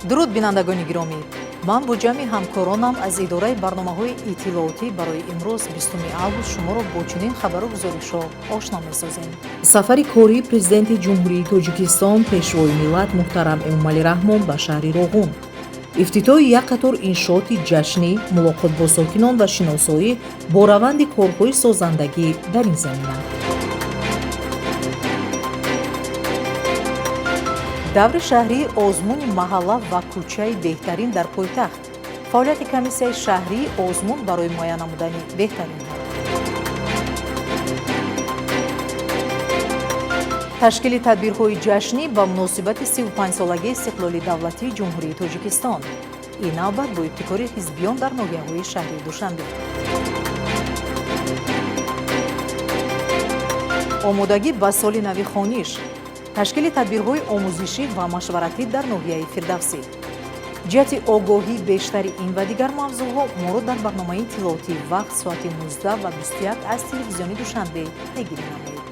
Дуруд, бинандагони гиромӣ! Ман бо ҷамъи ҳамкоронам аз идораи барномаҳои иттилоотӣ барои имрӯз, 20 август, шуморо бо чунин хабару гузоришҳо ошно месозем. Сафари кории Президенти Ҷумҳурии Тоҷикистон, Пешвои миллат муҳтарам Эмомалӣ Раҳмон ба шаҳри Роғун, ифтитоҳи як қатор иншооти ҷашнӣ, мулоқот бо сокинон ва шиносоӣ бо раванди корҳои созандагӣ дар ин замина. Даври шаҳрии озмуни маҳалла ва кӯчаи беҳтарин дар пойтахт, фаъолияти комиссияи шаҳрии озмун барои муайян намудани беҳтаринҳо, ташкили тадбирҳои ҷашнӣ ба муносибати 35-солагии истиқлоли давлатии Ҷумҳурии Тоҷикистон, ин навбат бо ибтикори ҳизбиён дар ноҳияҳои шаҳри Душанбе, омодагӣ ба соли нави хониш, ташкили тадбирҳои омӯзишӣ ва машваратӣ дар ноҳияи Фирдавсӣ. Ҷиҳати огоҳии бештари ин ва дигар мавзӯъҳо моро дар барномаи иттилоотии «Вақт» соати 19 ва 21 аз телевизиони Душанбе пайгирӣ намоед.